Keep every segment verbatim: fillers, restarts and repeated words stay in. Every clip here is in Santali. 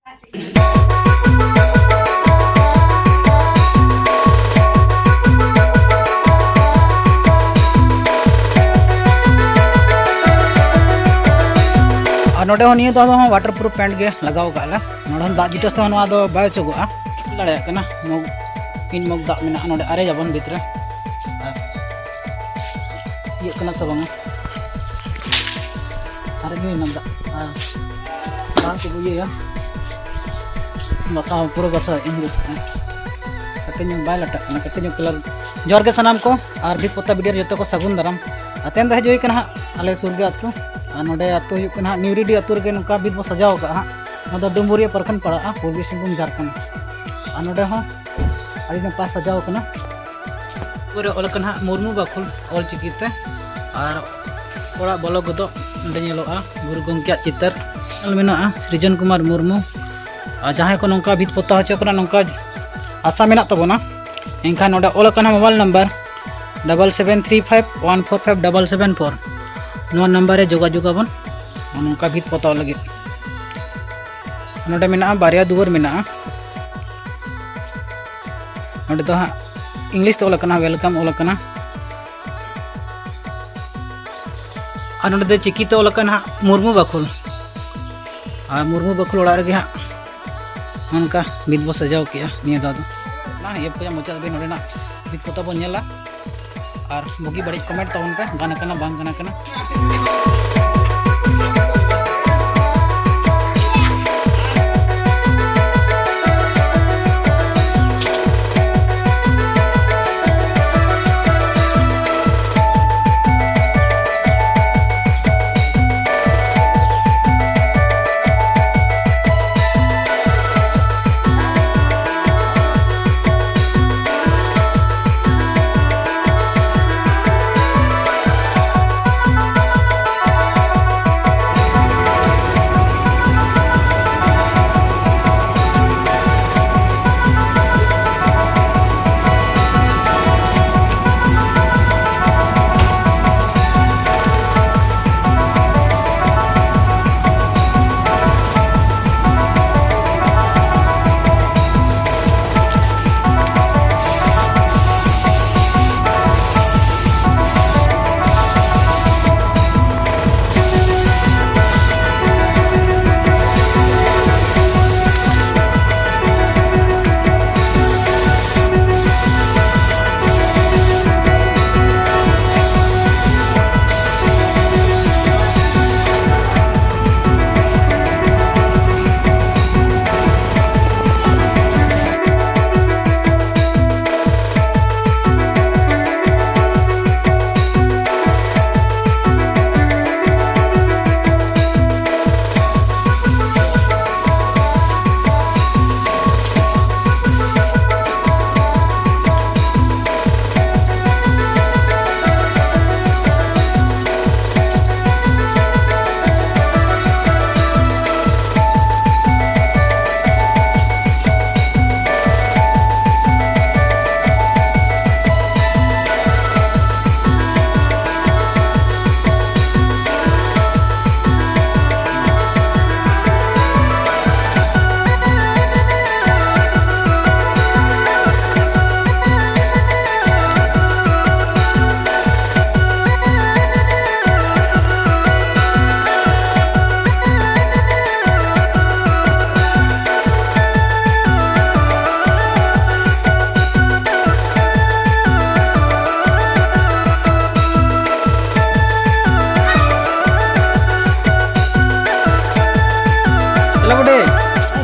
ᱟᱨ ᱱᱚᱰᱮ ᱦᱚᱸ ᱱᱤᱭᱟᱹ ᱫᱷᱟᱣ ᱫᱚ ᱦᱚᱸ waterproof paint ᱜᱮ ᱞᱟᱜᱟᱣ ᱠᱟᱜᱼᱟ ᱞᱮ᱾ ᱱᱚᱰᱮ ᱦᱚᱸ ᱫᱟᱜ ᱡᱤᱴᱟᱹᱥ ᱛᱮᱦᱚᱸ ᱱᱚᱣᱟ ᱫᱚ ᱵᱟᱭ ᱚᱪᱚᱜᱚᱜᱼᱟ᱾ ᱫᱟᱲᱮᱭᱟᱜ ᱠᱟᱱᱟ, ᱢᱚᱜᱽ, ᱛᱤᱱ ᱢᱚᱜᱽ ᱫᱟᱜ ᱢᱮᱱᱟᱜᱼᱟ ᱱᱚᱰᱮ, ᱟᱨᱮᱡᱟᱵᱚᱱ ᱵᱷᱤᱛ ᱨᱮ᱾ ᱟᱨ ᱤᱭᱟᱹᱜ ᱠᱟᱱᱟ ᱥᱮ ᱵᱟᱝᱟ? ᱟᱨᱮᱡ ᱦᱩᱭᱱᱟ ᱫᱟᱜ᱾ ᱟᱨ ᱵᱟᱝ ᱠᱚ ᱤᱭᱟᱹᱭᱟ, ᱜᱟᱥᱟᱣ, ᱯᱩᱨᱟᱹ ᱜᱟᱥᱟᱣ ᱮᱢ ᱦᱩᱭᱩᱜ ᱠᱟᱱᱟ᱾ ᱠᱟᱹᱴᱤᱡ ᱧᱚᱜ ᱵᱟᱭ ᱞᱟᱴᱟᱜ ᱠᱟᱱᱟ, ᱠᱟᱹᱴᱤᱡ ᱧᱚᱜ colour᱾ ᱡᱚᱦᱟᱨ ᱜᱮ ᱥᱟᱱᱟᱢ ᱠᱚ, ᱟᱨ ᱵᱷᱤᱛ ᱯᱚᱛᱟᱣ video ᱨᱮ ᱡᱚᱛᱚ ᱠᱚ ᱥᱟᱹᱜᱩᱱ ᱫᱟᱨᱟᱢ᱾ ᱟᱨ ᱛᱮᱦᱮᱧ ᱫᱚ ᱦᱮᱡ ᱦᱩᱭ ᱠᱟᱱᱟ ᱦᱟᱸᱜ ᱟᱞᱮ ᱥᱩᱨ ᱜᱮ ᱟᱹᱛᱩ, ᱟᱨ ᱱᱚᱰᱮ ᱟᱹᱛᱩ ᱦᱩᱭᱩᱜ ᱠᱟᱱᱟ ᱦᱟᱸᱜ ᱱᱤᱣᱨᱤᱰᱤ ᱟᱹᱛᱩ ᱨᱮᱜᱮ ᱱᱚᱝᱠᱟ ᱵᱷᱤᱛ ᱵᱚ ᱥᱟᱡᱟᱣ ᱠᱟᱜᱼᱟ ᱦᱟᱸᱜ᱾ ᱱᱚᱣᱟ ᱫᱚ ᱰᱩᱢᱵᱩᱨᱤᱭᱟᱹ ᱯᱨᱚᱠᱷᱚᱸᱰ ᱯᱟᱲᱟᱜᱼᱟ, ᱯᱩᱨᱵᱤ ᱥᱤᱝᱵᱷᱩᱢ, ᱡᱷᱟᱲᱠᱷᱚᱸᱰ᱾ ᱟᱨ ᱱᱚᱰᱮ ᱦᱚᱸ ᱟᱹᱰᱤ ᱱᱟᱯᱟᱭ ᱥᱟᱡᱟᱣ ᱠᱟᱱᱟ᱾ ᱯᱩᱨᱟᱹ ᱚᱞ ᱠᱟᱱᱟ ᱦᱟᱸᱜ ᱢᱩᱨᱢᱩ ᱵᱟᱠᱷᱳᱞ ᱚᱞ ᱪᱤᱠᱤ ᱛᱮ, ᱟᱨ ᱚᱲᱟᱜ ᱵᱚᱞᱚ ᱜᱚᱫᱚᱜ ᱚᱸᱰᱮ ᱧᱮᱞᱚᱜᱼᱟ ᱜᱩᱨᱩ ᱜᱚᱢᱠᱮᱭᱟᱜ ᱪᱤᱛᱟᱹᱨ ᱚᱞ ᱢᱮᱱᱟᱜᱼᱟ, ᱥᱨᱤᱡᱚᱱ ᱠᱩᱢᱟᱨ ᱢᱩᱨᱢᱩ᱾ ᱟᱨ ᱡᱟᱦᱟᱸᱭ ᱠᱚ ᱱᱚᱝᱠᱟ ᱵᱷᱤᱛ ᱯᱚᱛᱟᱣ ᱦᱚᱪᱚ ᱠᱟᱱᱟ, ᱱᱚᱝᱠᱟ ᱟᱥᱟ ᱢᱮᱱᱟᱜ ᱛᱟᱵᱚᱱᱟ, ᱮᱱᱠᱷᱟᱱ ᱱᱚᱰᱮ ᱚᱞ ᱟᱠᱟᱱᱟ mobile number double seven three five one four five double seven four᱾ ᱱᱚᱣᱟ ᱱᱟᱢᱵᱟᱨ ᱨᱮ ᱡᱳᱜᱟᱡᱳᱜᱽ ᱟᱵᱚᱱ ᱱᱚᱝᱠᱟ ᱵᱷᱤᱛ ᱯᱚᱛᱟᱣ ᱞᱟᱹᱜᱤᱫ᱾ ᱱᱚᱰᱮ ᱢᱮᱱᱟᱜᱼᱟ, ᱵᱟᱨᱭᱟ ᱫᱩᱣᱟᱹᱨ ᱢᱮᱱᱟᱜᱼᱟ᱾ ᱱᱚᱰᱮ ᱫᱚ ᱦᱟᱸᱜ English ᱛᱮ ᱚᱞ ᱟᱠᱟᱱᱟ, welcome ᱚᱞ ᱟᱠᱟᱱᱟ᱾ ᱟᱨ ᱱᱚᱰᱮ ᱫᱚ ᱪᱤᱠᱤ ᱛᱮ ᱚᱞ ᱟᱠᱟᱱᱟ ᱦᱟᱸᱜ ᱢᱩᱨᱢᱩ ᱵᱟᱠᱷᱳᱞ᱾ ᱟᱨ ᱢᱩᱨᱢᱩ ᱵᱟᱠᱷᱳᱞ ᱚᱲᱟᱜ ᱨᱮᱜᱮ ᱦᱟᱸᱜ ᱱᱚᱝᱠᱟ ᱵᱷᱤᱛ ᱵᱚ ᱥᱟᱡᱟᱣ ᱠᱮᱜᱼᱟ ᱱᱤᱭᱟᱹ ᱫᱷᱟᱣ ᱫᱚ᱾ ᱚᱱᱟ ᱮᱦᱚᱵ ᱠᱷᱚᱱᱟᱜ ᱢᱩᱪᱟᱹᱫ ᱫᱷᱟᱹᱵᱤᱡ ᱱᱚᱰᱮᱱᱟᱜ ᱵᱷᱤᱛ ᱯᱚᱛᱟᱣ ᱵᱚᱱ ᱧᱮᱞᱟ᱾ ᱟᱨ ᱵᱩᱜᱤ ᱵᱟᱹᱲᱤᱡ comment ᱛᱟᱵᱚᱱ ᱯᱮ, ᱜᱟᱱ ᱟᱠᱟᱱᱟ ᱵᱟᱝ ᱜᱟᱱ ᱟᱠᱟᱱᱟ᱾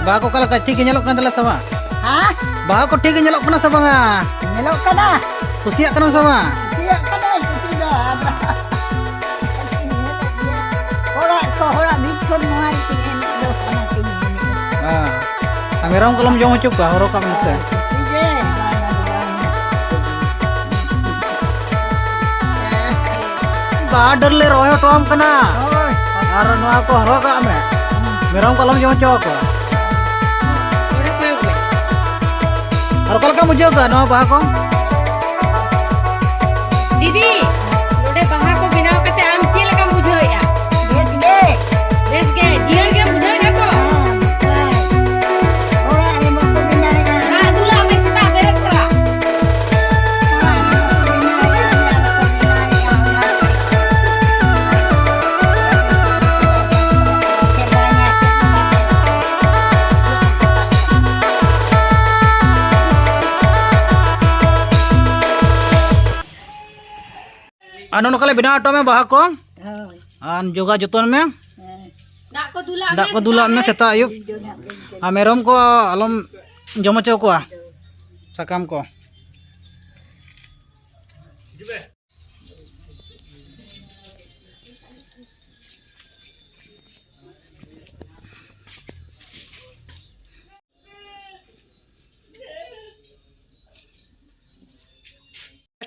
ᱵᱟᱦᱟ ᱠᱚ ᱚᱠᱟ ᱞᱮᱠᱟ, ᱴᱷᱤᱠ ᱜᱮ ᱧᱮᱞᱚᱜ ᱠᱟᱱ ᱛᱟᱞᱮ ᱥᱮ ᱵᱟᱝ? ᱦᱮᱸ? ᱵᱟᱦᱟ ᱠᱚ ᱴᱷᱤᱠ ᱜᱮ ᱧᱮᱞᱚᱜ ᱠᱟᱱᱟ ᱥᱮ ᱵᱟᱝᱟ? ᱧᱮᱞᱚᱜ ᱠᱟᱱᱟ᱾ ᱠᱩᱥᱤᱭᱟᱜ ᱠᱟᱱᱟᱢ ᱥᱮ ᱵᱟᱝ? ᱠᱩᱥᱤᱭᱟᱜ ᱠᱟᱱᱟᱹᱧ, ᱠᱩᱥᱤ ᱫᱚ᱾ ᱟᱫᱚ ᱚᱲᱟᱜ ᱠᱚ, ᱦᱚᱲᱟᱜ ᱵᱷᱤᱛ ᱠᱷᱚᱱ ᱱᱚᱣᱟ ᱨᱮ ᱛᱤᱧ ᱮᱱᱮᱡ ᱫᱚ ᱥᱟᱱᱟ ᱠᱟᱹᱧ ᱢᱮᱱᱮᱫᱼᱟ᱾ ᱦᱮᱸ᱾ ᱟᱨ ᱢᱮᱨᱚᱢ ᱠᱚ ᱟᱞᱚᱢ ᱡᱚᱢ ᱦᱚᱪᱚ ᱠᱚᱣᱟ, ᱦᱚᱨᱚᱜ ᱠᱟᱜ ᱢᱮ ᱱᱚᱛᱮ᱾ ᱴᱷᱤᱠ ᱜᱮ, ᱵᱟᱝ, ᱵᱟᱝ, ᱵᱟᱝ᱾ ᱵᱟᱦᱟ ᱰᱟᱹᱨ ᱞᱮ ᱨᱚᱦᱚᱭ ᱦᱚᱴᱚᱣᱟᱢ ᱠᱟᱱᱟ᱾ ᱦᱳᱭ᱾ ᱟᱨ ᱱᱚᱣᱟ ᱠᱚ ᱦᱚᱨᱚᱜ ᱠᱟᱜ ᱢᱮ᱾ ᱢᱮᱨᱚᱢ ᱠᱚ ᱟᱞᱚᱢ ᱡᱚᱢ ᱦᱚᱪᱚ ᱟᱠᱚᱣᱟ᱾ ᱟᱨ ᱚᱠᱟ ᱞᱮᱠᱟᱢ ᱵᱩᱡᱷᱟᱹᱣ ᱠᱮᱫᱟ ᱱᱚᱣᱟ ᱵᱟᱦᱟ ᱠᱚ? ᱫᱤᱫᱤ, ᱱᱚᱰᱮ ᱵᱟᱦᱟ ᱠᱚ ᱵᱮᱱᱟᱣ ᱠᱟᱛᱮ ᱟᱢ ᱪᱮᱫ ᱞᱮᱠᱟᱢ ᱵᱩᱡᱷᱟᱹᱣᱮᱫᱼᱟ? ᱵᱮᱥ ᱜᱮ᱾ ᱵᱮᱥ ᱜᱮ, ᱡᱤᱭᱟᱹᱲ ᱜᱮᱢ ᱵᱩᱡᱷᱟᱹᱣᱮᱫᱼᱟ ᱛᱚ? ᱦᱮᱸ, ᱦᱮᱸ᱾ ᱚᱲᱟᱜ ᱨᱮ ᱵᱟᱠᱚ ᱵᱮᱱᱟᱣᱮᱫᱼᱟ᱾ ᱫᱟᱜ ᱫᱩᱞᱟᱜ ᱢᱮ ᱥᱮᱛᱟᱜ ᱵᱮᱨᱮᱫ ᱛᱚᱨᱟ᱾ ᱟᱨ ᱱᱚᱜᱼᱚ ᱱᱚᱝᱠᱟ ᱞᱮ ᱵᱮᱱᱟᱣ ᱦᱚᱴᱚ ᱢᱮ ᱵᱟᱦᱟ ᱠᱚ᱾ ᱦᱳᱭ᱾ ᱟᱨ ᱡᱚᱜᱟᱣ ᱡᱚᱛᱚᱱ ᱢᱮ᱾ ᱦᱮᱸ᱾ ᱫᱟᱜ ᱠᱚ ᱫᱩᱞᱟᱜ ᱢᱮ ᱥᱮᱛᱟᱜ ᱟᱹᱭᱩᱵ᱾ ᱤᱧ ᱫᱚ ᱱᱟᱜ ᱵᱟᱹᱧ ᱪᱟᱞᱟᱜᱼᱟ᱾ ᱟᱨ ᱢᱮᱨᱚᱢ ᱠᱚ ᱟᱞᱚᱢ ᱡᱚᱢ ᱦᱚᱪᱚ ᱠᱚᱣᱟ ᱥᱟᱠᱟᱢ ᱠᱚ᱾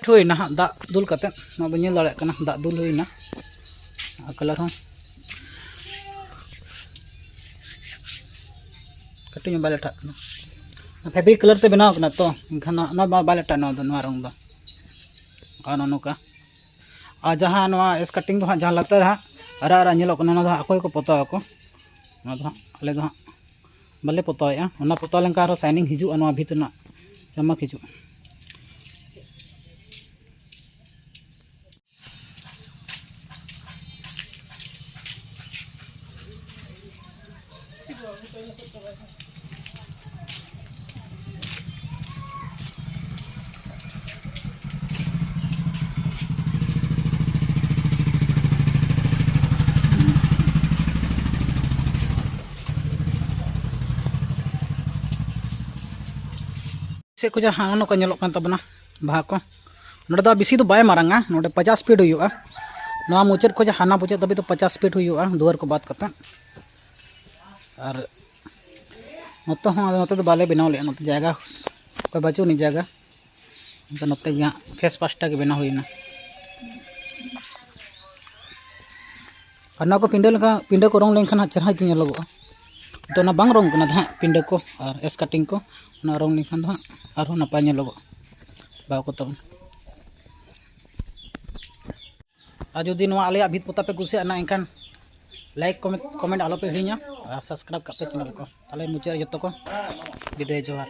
ᱦᱩᱭᱱᱟ ᱦᱟᱸᱜ ᱫᱟᱜ ᱫᱩᱞ ᱠᱟᱛᱮᱫ, ᱱᱚᱣᱟ ᱵᱚᱱ ᱧᱮᱞ ᱫᱟᱲᱮᱭᱟᱜ ᱠᱟᱱᱟ, ᱫᱟᱜ ᱫᱩᱞ ᱦᱩᱭᱱᱟ᱾ ᱟᱨ ᱠᱟᱞᱟᱨ ᱦᱚᱸ ᱠᱟᱹᱴᱤᱡ ᱧᱚᱜ ᱵᱟᱭ ᱞᱮᱴᱷᱟᱜ ᱠᱟᱱᱟ᱾ ᱯᱷᱮᱵᱨᱤᱠ ᱠᱟᱞᱟᱨ ᱛᱮ ᱵᱮᱱᱟᱣ ᱠᱟᱱᱟ ᱛᱚ, ᱮᱱᱠᱷᱟᱱ ᱱᱚᱣᱟ, ᱱᱚᱣᱟ ᱵᱟᱭ ᱞᱮᱴᱷᱟᱜᱼᱟ, ᱱᱚᱣᱟ ᱫᱚ, ᱱᱚᱣᱟ ᱨᱚᱝ ᱫᱚ᱾ ᱟᱨ ᱱᱚᱜᱼᱚ ᱱᱚᱝᱠᱟ᱾ ᱟᱨ ᱡᱟᱦᱟᱸ ᱱᱚᱣᱟ ᱮᱥ ᱠᱟᱴᱤᱝ ᱫᱚ ᱦᱟᱸᱜ, ᱡᱟᱦᱟᱸ ᱞᱟᱛᱟᱨ ᱨᱮ ᱦᱟᱸᱜ ᱟᱨᱟᱜ ᱟᱨᱟᱜ ᱧᱮᱞᱚᱜ ᱠᱟᱱᱟ, ᱚᱱᱟ ᱫᱚ ᱦᱟᱸᱜ ᱟᱠᱚ ᱜᱮᱠᱚ ᱯᱚᱛᱟᱣ ᱟᱠᱚ᱾ ᱚᱱᱟ ᱫᱚ ᱦᱟᱸᱜ ᱟᱞᱮ ᱫᱚ ᱦᱟᱸᱜ ᱵᱟᱞᱮ ᱯᱚᱛᱟᱣᱮᱫᱼᱟ᱾ ᱚᱱᱟ ᱯᱚᱛᱟᱣ ᱞᱮᱱᱠᱷᱟᱱ ᱟᱨᱦᱚᱸ ᱥᱟᱭᱱᱤᱝ ᱦᱤᱡᱩᱜᱼᱟ, ᱱᱚᱣᱟ ᱵᱷᱤᱛ ᱨᱮᱱᱟᱜ ᱪᱟᱢᱟᱠ ᱦᱤᱡᱩᱜᱼᱟ᱾ ᱪᱮᱫ ᱠᱚ ᱡᱟᱦᱟᱸ ᱱᱚᱜᱼᱚ ᱱᱚᱝᱠᱟ ᱧᱮᱞᱚᱜ ᱠᱟᱱ ᱛᱟᱵᱚᱱᱟ ᱵᱟᱦᱟ ᱠᱚ᱾ ᱱᱚᱰᱮ ᱫᱚ ᱵᱮᱥᱤ ᱫᱚ ᱵᱟᱭ ᱢᱟᱨᱟᱝᱟ, ᱱᱚᱰᱮ ᱯᱚᱪᱟᱥ ᱯᱷᱤᱴ ᱦᱩᱭᱩᱜᱼᱟ᱾ ᱱᱚᱣᱟ ᱢᱩᱪᱟᱹᱫ ᱠᱷᱚᱱ ᱦᱟᱱᱟ ᱢᱩᱪᱟᱹᱫ ᱫᱷᱟᱹᱵᱤᱡ ᱫᱚ ᱯᱚᱪᱟᱥ ᱯᱷᱤᱴ ᱦᱩᱭᱩᱜᱼᱟ, ᱫᱩᱣᱟᱹᱨ ᱠᱚ ᱵᱟᱫ ᱠᱟᱛᱮ᱾ ᱟᱨ ᱱᱚᱛᱮ ᱦᱚᱸ, ᱟᱫᱚ ᱱᱚᱛᱮ ᱫᱚ ᱵᱟᱞᱮ ᱵᱮᱱᱟᱣ ᱞᱮᱫᱼᱟ, ᱱᱚᱛᱮ ᱡᱟᱭᱜᱟ ᱚᱠᱚᱭ ᱵᱟᱹᱪᱩᱜ ᱟᱹᱱᱤᱡ ᱡᱟᱭᱜᱟ᱾ ᱮᱱᱠᱷᱟᱱ ᱱᱚᱛᱮ ᱜᱮ ᱦᱟᱸᱜ ᱯᱷᱮᱥ ᱯᱟᱥᱴᱟ ᱜᱮ ᱵᱮᱱᱟᱣ ᱦᱩᱭᱱᱟ᱾ ᱟᱨ ᱱᱚᱣᱟ ᱠᱚ ᱯᱤᱸᱰᱟᱹ ᱞᱮᱱᱠᱷᱟᱱ, ᱯᱤᱸᱰᱟᱹ ᱠᱚ ᱨᱚᱝ ᱞᱮᱱᱠᱷᱟᱱ ᱦᱟᱸᱜ ᱪᱮᱦᱨᱟ ᱜᱮ ᱧᱮᱞᱚᱜᱚᱜᱼᱟ᱾ ᱛᱚ ᱚᱱᱟ ᱵᱟᱝ ᱨᱚᱝ ᱠᱟᱱᱟ ᱦᱟᱸᱜ ᱯᱤᱸᱰᱟᱹ ᱠᱚ ᱟᱨ ᱮᱥ ᱠᱟᱴᱤᱝ ᱠᱚ, ᱚᱱᱟ ᱨᱚᱝ ᱞᱮᱱᱠᱷᱟᱱ ᱫᱚ ᱦᱟᱸᱜ ᱟᱨᱦᱚᱸ ᱱᱟᱯᱟᱭ ᱧᱮᱞᱚᱜᱚᱜᱼᱟ ᱵᱟᱦᱟ ᱠᱚ ᱛᱟᱵᱚᱱ᱾ ᱟᱨ ᱡᱩᱫᱤ ᱱᱚᱣᱟ ᱟᱞᱮᱭᱟᱜ ᱵᱷᱤᱛ ᱯᱚᱛᱟᱣ ᱯᱮ ᱠᱩᱥᱤᱭᱟᱜᱼᱟ ᱮᱱᱠᱷᱟᱱ ᱞᱟᱭᱤᱠ, ᱠᱚᱢᱮᱱᱴ, ᱠᱚᱢᱮᱱᱴ ᱟᱞᱚᱯᱮ ᱦᱤᱲᱤᱧᱟ ᱟᱨ ᱥᱟᱵᱥᱠᱨᱟᱭᱤᱵᱽ ᱠᱟᱜ ᱯᱮ ᱪᱮᱱᱮᱞ ᱠᱚ᱾ ᱛᱟᱦᱚᱞᱮ ᱢᱩᱪᱟᱹᱫ ᱨᱮ ᱡᱚᱛᱚ ᱠᱚ ᱵᱤᱫᱟᱹᱭ, ᱡᱚᱦᱟᱨ᱾